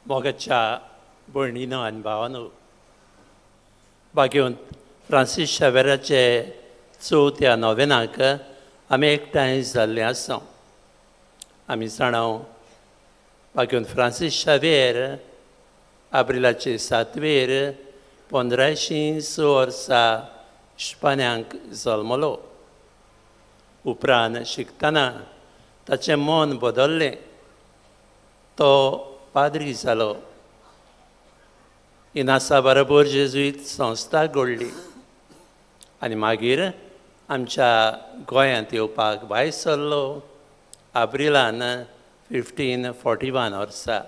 मोगाच्या भयणीनो आनी भावानो, भाग्यवंत फ्रांसीस शावेराचे चवथ्या नोवेनाक आमी एकठांय जाल्ले आसा. आमी जाणाव भाग्यवंत फ्रांसीस शावेर आब्रिलाचे 7वेर 1506 वर्सा इस्पान्यांक जल्मलो. उपरांत शिकतना ताचें मन बदल्लें, तो पाद्री जालो. इनासा बरोबर जेजुईत संस्था घडली आनी मागीर आमच्या गोंयांत येवपाक भायर सरलो आब्रिलान 1541 वर्सा.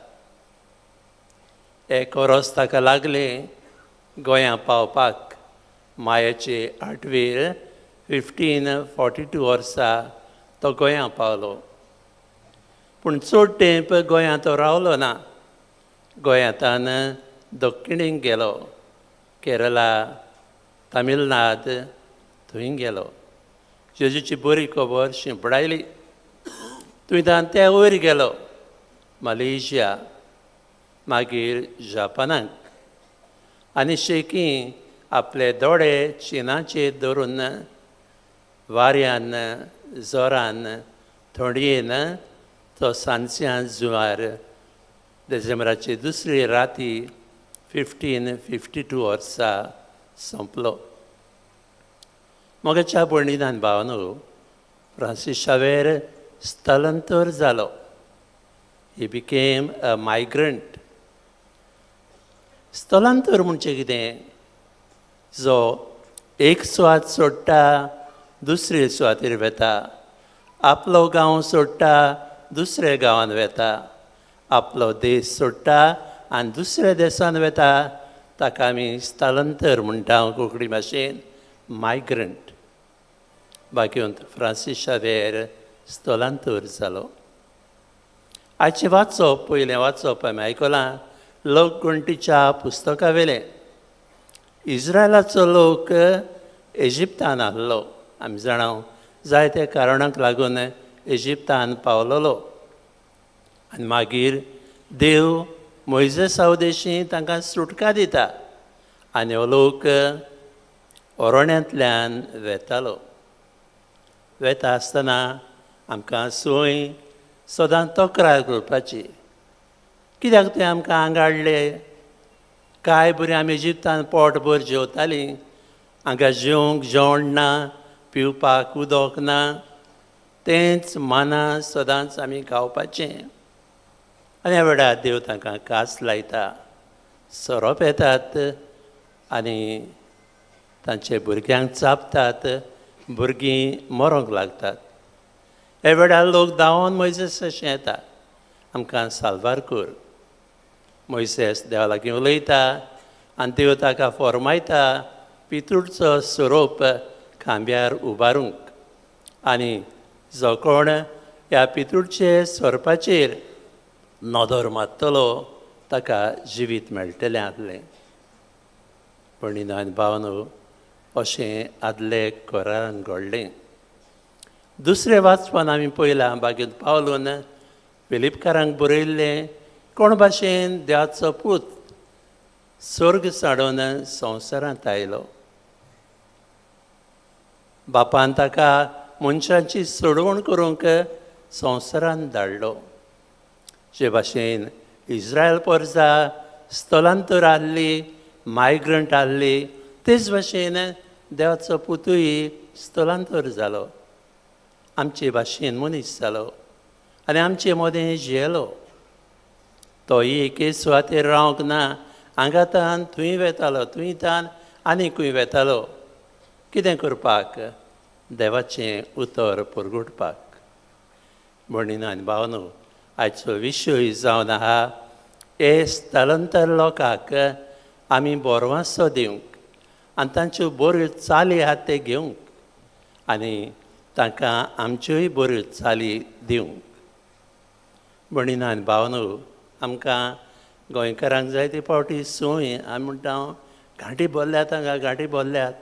एक वर्स ताका लागलें गोंयां पावपाक. मायाचे 8वेर 1542 वर्सा तो गोंयां पावलो. पूण चड तेंप गोंयांत तो रावलो ना. गोंयांतान दक्षिणेक गेलो, केरला, तामिळनाड थंय गेलो. जेजूची बरी खबर शिंपडायली. थंयच्यान ते वयर गेलो मलेशिया, मागीर जापानाक आनी शेकी आपले दोळे चिनाचेर धरून वाऱ्यान, जोरान, थंडयेन तो सांजच्या जुवार डिसेंबराचे दुसरी राती 1552 वर्सा सोंपलो. मोगाच्या भयणीन भावानो, फ्रांसीस शावेर स्थलांतर जालो. He became a migrant. स्थलांतर म्हणजे कितें? जो एक सुवात सोडटा दुसरे सुवातेर वेता, आपलो गांव सोडटा दुसऱ्या गांवान वेता, आपलो देश सोडटा आनी दुसऱ्या देशान वेता, ताका आमी स्थलांतर म्हणटा कोंकणी भाशेन मायग्रंट. भाग्यवंत फ्रांसीस शावेर स्थलांतर जालो. आयचें वाचप, पयलें वाचप आमी आयकलां लोकगणतीच्या पुस्तका वेलें. इज्रायलाचो लोक इजिप्तान आहलो. आमी जाणाव जायत्या कारणांक लागून इजिप्तान पावलोलो आनी मागीर देव मोयजेसा उदेशी तांकां सुटका दिता आनी हो लोक ओरण्यांतल्यान वेतालो. वेता आसतना आमकां संवय सदां तक्रार करपाची, कित्याक तुवें आमकां हांगा हाडले? काय बरीं आमी इजिप्तान पोटभर जेवतालीं, हांगा जेवंक जेवण ना, पिवपाक उदक ना, तेंच माना सदांच आमी खावपाचें. आनी ह्या वेळार देव तांकां कास लायता, सोरोप येतात आनी तांचे भुरग्यांक चाबतात, भुरगीं मरोंक लागतात. ह्या वेळार लोक धांवन मोयजेस अशें येता, आमकां साल्वार कर. मोयसेस देवा लागीं उलयता आनी देव ताका फॉर्मायता पितूळचो सोरोप खांब्यार उबारूंक आनी जो कोण ह्या पितूळचे सोरपाचेर नदर मारतलो ताका जिवीत मेळटलें आसलें. भयणीनो आनी भावानो, अशें आदले करारान घडलें. दुसरें वाचपान आमी पळयलां बागेंत पावलून फिलिपकारांक बरयल्लें कोण भाशेन देवाचो पूत स्वर्ग साडोवन संवसारांत आयलो. बापान ताका मनशांची सोडवण करूंक संवसारांत धाडलो. जे भाशेन इज्रायल परजा स्थलांतर आहली, मायग्रंट आहली, तेच भाशेन देवाचो पुतूय स्थलांतर जालो, आमचे भाशेन मनीस जालो आनी आमचे मदें जियेलो. तो एके सुवातेर रावंक ना, हांगा तान थंय वेतालो, थंय तान आनी खंय वेतालो. कितें करपाक? देवाचें उतर परगुटपाक. भयणीनो आनी भावानो, आयचो विशय जावन आहा हे स्थलांतर लोकांक आमी बरवासो दिवंक आनी तांच्यो बऱ्यो चाली आहात ते घेवंक आनी तांकां आमच्योय बऱ्यो चाली दिवंक. भयणीनो आनी भावानो, आमकां गोंयकारांक जायते फावटी संवय आमी म्हणटा घांटी भरल्यात हांगा, घांटी भरल्यात.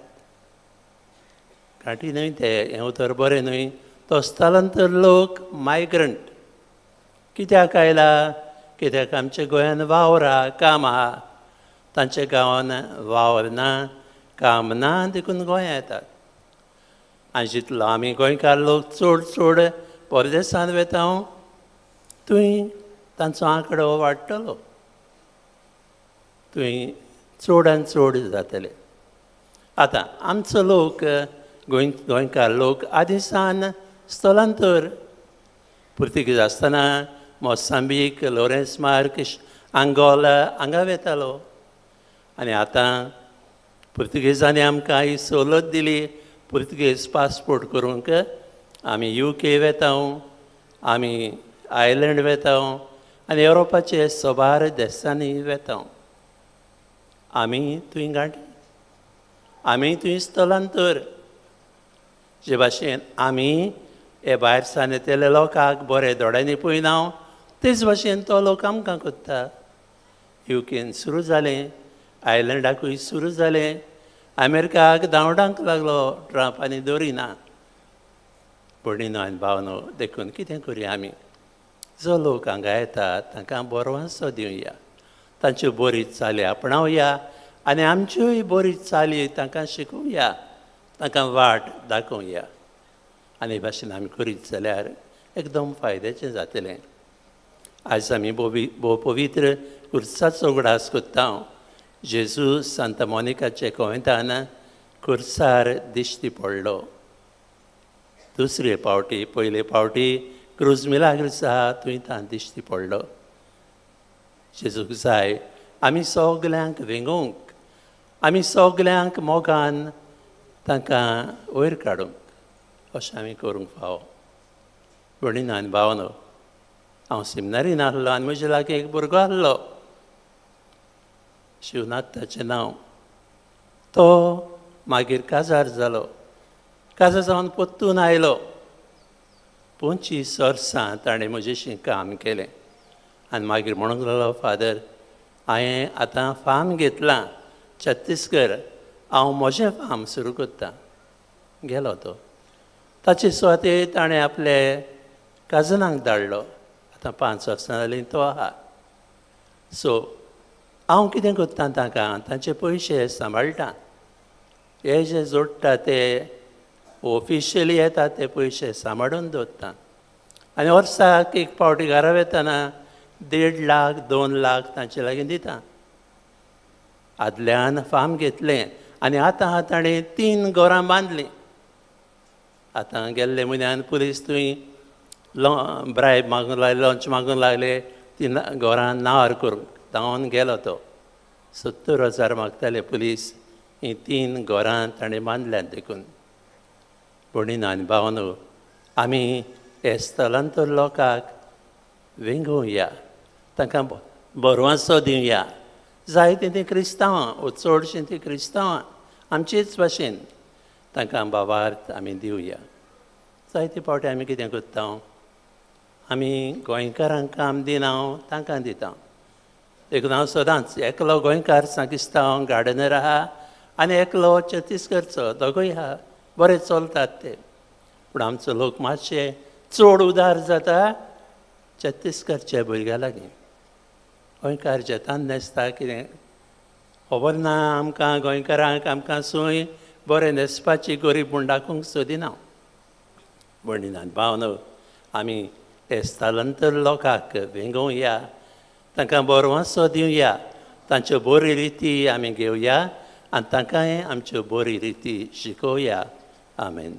घांटी न्हय ते, हें उतर बरें न्हय. तो स्थलांतर लोक मायग्रंट कित्याक आयला? कित्याक आमच्या गोंयान वावर आहा, काम आहा. तांच्या गांवान वावर ना, काम ना, देखून गोंया येतात. आनी जितलो आमी गोंयकार लोक चड चड परदेसान वेता थंय तांचो आंकडो वाडटलो, थंय चड आनी चड जातले. आतां आमचो लोक गोंयकार लोक आदीं सावन स्थलांतर पुर्तुगीज आसतना मोसांबीक, लोरेंस मार्क, आंगोला हांगा वेतालो. आनी आतां पुर्तुगेजांनी आमकां ही सवलत दिली, पुर्तुगेज पासपोर्ट करूंक आमी UK वेता, आमी आयलंड वेता आनी युरोपाचे सबार देशांनी वेता. आमी थंय गांठी, आमी थंय स्थलांतर. जे भाशेन आमी हे भायर सान येतले लोकांक बरे दोळ्यांनी पळयना, तेच भाशेन तो लोक आमकां करता. UKन सुरू जालें, आयलंडाकूय सुरू जालें, अमेरिकाक धांवडांक लागलो ट्रंप आनी दवरिना. भयणीनो आनी भावनो, देखून कितें करुया आमी, जो लोक हांगा येता तांकां बरो वांसो दिवया, तांच्यो बरी चाली आपणावया आनी आमच्योय बरी चाली तांकां शिकोवया, तांकां वाट दाखोवया. आनी भाशेन आमी करीत जाल्यार एकदम फायद्याचें जातलें. आयज आमी भोव पवित्र खुर्साचो उगडास करता. जेजू सांता मोनिकाचे कोवेंतान खुर्सार दिश्टी पडलो. दुसरे पावटी, पयले पावटी क्रूज मिलाग्रीस आहा थंय तां दिश्टी पडलो. जेजूक जाय आमी सगल्यांक वेंगोवंक, आमी सगल्यांक मोगान तांकां वयर काडूंक, अशें आमी करूंक फावो. भयणीनो आनी भावनो, हांव सिमनारीन आहलो आनी म्हजे लागीं एक भुरगो आहलो, शिवनाथ ताचें नांव. तो मागीर काजार जालो. काजार जावन परतून आयलो. 25 वर्सां ताणें म्हजेशी काम केलें आनी मागीर म्हणूंक लागलो, फादर हांवें आतां फार्म घेतलां छत्तीसगढ, हांव म्हजें फार्म सुरू करतां. गेलो तो. ताचे सुवातेर ताणें आपले काजनाक धाडलो. आतां 5 वर्सां जालीं तो आहा. सो हांव कितें करता, तांकां तांचे पयशे सांबाळटा. हे जे जोडटा ते ऑफिशियली येता ते पयशे सांबाळून दवरता आनी वर्साक एक पावटी घरा वेतना 1.5 लाख 2 लाख तांचे लागीं दिता. आदल्यान फार्म घेतलें आनी आतां ताणें 3 घरां बांदलीं. आतां गेल्ले म्हयन्यान पुलीस थंय ब्रायब मागूंक लागले, लंच मागूंक लागले, 3 घरां नांवार करूंक धांवन गेलो तो. 70,000 मागताले पुलीस, हीं 3 घरां ताणें बांदल्यांत. देखून भयणीनो आनी भावनो, आमी हे स्थलांतर लोकांक वेंगोवया, तांकां बरवांसो दिवया. जायतीं तीं क्रिस्तांवां, वो चडशीं तीं क्रिस्तांवां आमचेच भाशेन, तांकां भावार्थ आमी दिवया. जायते फावटी आमी कितें करता, आमी गोंयकारांक काम दिना, तांकां दिता. देखून हांव सदांच एकलो गोंयकार सांगिस्तांव गार्डनर आहा आनी एकलो छत्तीसगडचो, दोगूय आहा, बरे चलतात ते. पूण आमचो लोक मातशे चड उदार जाता छत्तीसगडच्या भुरग्यां लागीं. गोंयकार शेतान न्हेसता कितें खबर ना आमकां, गोंयकारांक आमकां सूय बरें न्हेसपाची गरीब म्हूण दाखोवंक सोदिना. भयणीनो आनी भावनो, आमी हे स्थलांतर लोकांक वेंगोवया, तांकां बरो वांसो दिवया, तांच्यो बरी रिती आमी घेवया आनी तांकांय आमच्यो बरी रिती शिकोवया. आमेन.